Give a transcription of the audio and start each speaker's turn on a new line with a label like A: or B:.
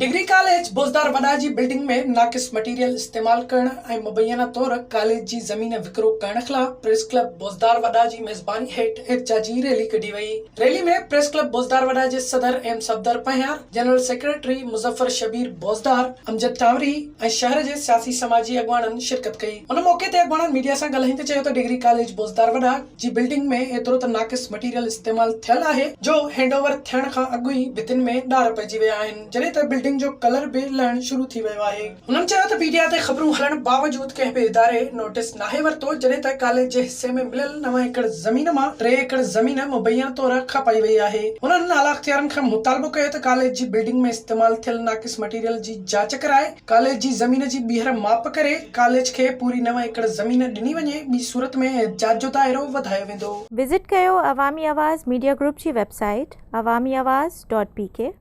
A: Degree college Bozdar وڏا جي building ۾ ناقص مٽيريل استعمال ڪرڻ ۽ مبينا طور ڪاليج جي زمين وڪرو ڪرڻ خلاف پريس ڪلب بوزدار وڏا جي ميزباني هيٺ احتجاجي ريلي ڪڍي وئي. ريلي ۾ پريس ڪلب بوزدار وڏا جي صدر M Safdar Panhyar, general secretary Muzaffar Shabbir Buzdar, Amjad Tanwari ۽ شهر جي سياسي سماجي اڳواڻن شرڪت ڪئي. ان موقعي تي اڳواڻن ميڊيا سان ڳالهائيندي چيو ته ڊگري ڪاليج بوزدار وڏا جي بلڊنگ ۾ ايترو ته ناقص مٽيريل استعمال ٿيل آهي جو هينڊ اوور ٿيڻ کان اڳ ئي ڀتين ۾ ڏار پئجي ويا آهن جڏهن ته بلڊنگ جو ڪلر به لهڻ شروع ٿي ويو آهي. هنن چيو ته ميڊيا تي خبرون هلڻ باوجود ڪنهن به اداري نوٽيس ناهي ورتو جڏهن ته ڪاليج جي حصي ۾ مليل نو ايڪڙ زمين مان ٽي ايڪڙ زمين مبينا طور کپائي وئي آهي. هنن اعليٰ اختيارن کان مطالبو ڪيو ته ڪاليج جي بلڊنگ ۾ استعمال ٿيل ناقص مٽيريل جي جاچ ڪرائي ڪاليج جي زمين جي ٻيهر ماپ ڪري ڪاليج کي پوري نو ايڪڙ زمين ڏني وڃي ٻي صورت ۾ احتجاج جو دائرو وڌايو ويندو.
B: وزٽ ڪيو عوامي آواز ميڊيا گروپ جي website Awami Awaz dot P K.